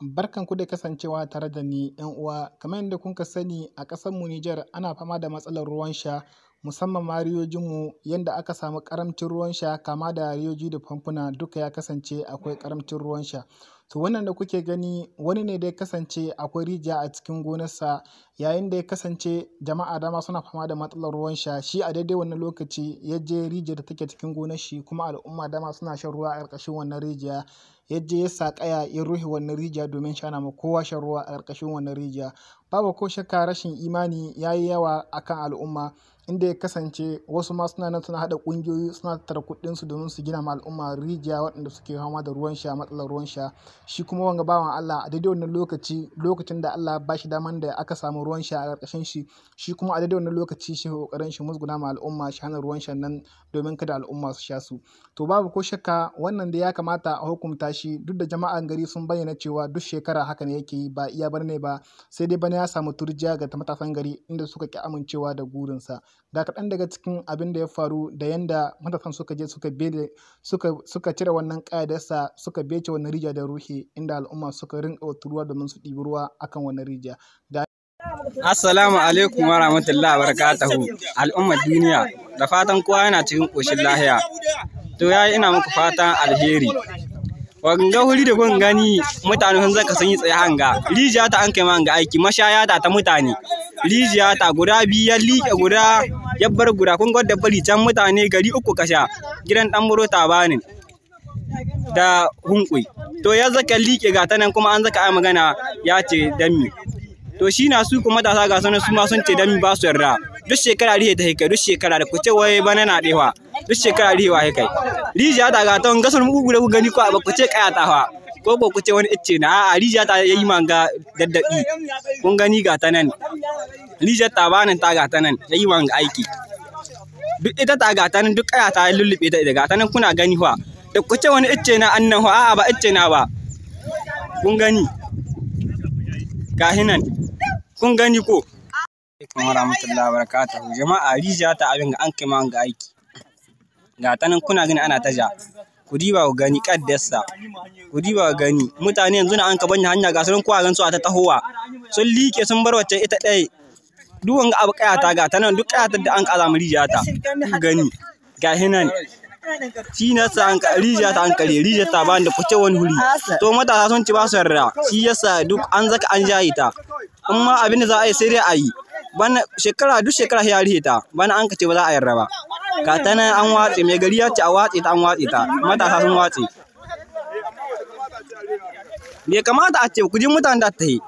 Barkanku da kasancewa tare da ni 'yan uwa. Kamar yadda kuka sani, a ƙasarmu Nijar ana fama da matsalar ruwan sha, musamman ma riyojinmu, yanda aka samu ƙaramcin ruwan sha, kama da riyoji da famfuna duka ya kasance akwai ƙaramcin ruwan sha. To, wannan da kuke gani wani ne da ya kasance akwai rijiya a cikin gonarsa. Yayin da ya kasance jama'a dama suna fama da matsalar ruwan sha, shi a daidai wannan lokaci ya je rijiyar da take cikin gonar shi, kuma al'umma dama suna shan ruwa a ƙarƙashin wannan rijiya. Ya je ya sa ƙaya ya rufe wannan rijiya domin shi hana ma kowa shan ruwa a ƙarƙashin wannan rijiya. Babu ko shakka, rashin imani ya yi yawa a kan al'umma, inda ya kasance wasu ma suna nan suna haɗa ƙungiyoyi, suna tattara kuɗinsu domin su gina ma al'umma rijiya waɗanda suke fama da ruwan sha, matsalar ruwan sha. Shi kuma wanga bawan Allah, a daidai wannan lokaci, lokacin da Allah ya ba shi daman da aka samu ruwan sha a ƙarƙashin shi, shi kuma a daidai wannan lokaci shi ƙoƙarin shi musguna ma al'umma, shi hana ruwan shan nan domin kada al'umma su sha su. To, babu ko shakka wannan dai ya kamata a hukunta shi, duk da jama'an gari sun bayyana cewa duk shekara haka ne yake yi, ba iya bana ne ba, sai dai bana ya samu turjiya ga matasan gari, inda suka ƙi amincewa da gurinsa. Ga kaɗan daga cikin abin da ya faru da yanda matasan suka je suka bede suka cire wannan ƙaya da yasa suka bece wannan rijiya da ruhe, inda al'umma suka rinƙa turuwa domin su ɗibi ruwa akan wannan rijiya. Ga Assalamu alaikum wa rahmatullahi wa barakatuhu. Al'ummar duniya, da fatan kowa yana cikin ƙoshin lahiya. To yayi, ina muku fatan alheri. Wanga huri da kun gani mutane sun zaka sun yi tsaye hanga. Rijiya ta an kai ma hanga aiki, mashaya ta ta mutane. Rijiya ta guda biyu, ya liƙe guda, ya bar guda. Kun ga bari can mutane gari uku kasha. Gidan ɗan buro tabanin da hunƙui. To, ya zaka liƙe ga ta nan, kuma an zaka ai magana ya ce dan mi. To, shi na su kuma matasa ga sanan su ma sun ce dami ba su yarda. Duk shekara rihe ta kai, duk shekara da ku ce wai bana na dewa, duk shekara rihewa kai. Rijiya ta ga ta gasar mugu da ku gani, ko ba ku ce kaya ta fa, ko ko ku ce wani icce na. A'a, rijiya ta yayi manga daddabi. Kun gani, ga ta nan, rijiyar ta banan ta ga ta nan, yayi manga aiki. Duk ita ta ga ta nan, duk kaya ta lullube ta ita. Ga ta nan kuna gani fa, da ku ce wani icce na annan fa. A'a, ba icce na ba. Kun gani, ga nan, kun gani ko. Alaikum warahmatullahi wabarakatuhu. Jama'a, rijiya ta abin ga an kai ma ga aiki. Ga ta nan kuna gani ana ta ja. Ku diba ku gani kaddarsa. Ku diba ku gani mutane yanzu na an ka banya hanya, ga sunan kowa gan su a ta tahowa. Sun liƙe, sun bar wacce ita ɗaya. Duk wanga abu kaya ta, ga ta nan, duk kayatar da an ka azama rijiya ta. Ku gani, ga hinan. Shi na sa an rijiya ta an kare rijiya ta ba da kuce wani huri. To, matasa sun ci ba su yarda. Shi yasa duk an zaka an jaye ta. Amma abin da za a yi sai dai a yi. Bana shekara, duk shekara ya rihe ta, bana an kace ba za a yarda ba. Ga ta nan an watse, mai gari ya ce a watse ta, an watse ta, matasa sun watse. Bai kamata a ce ku ji mutanen da ta yi.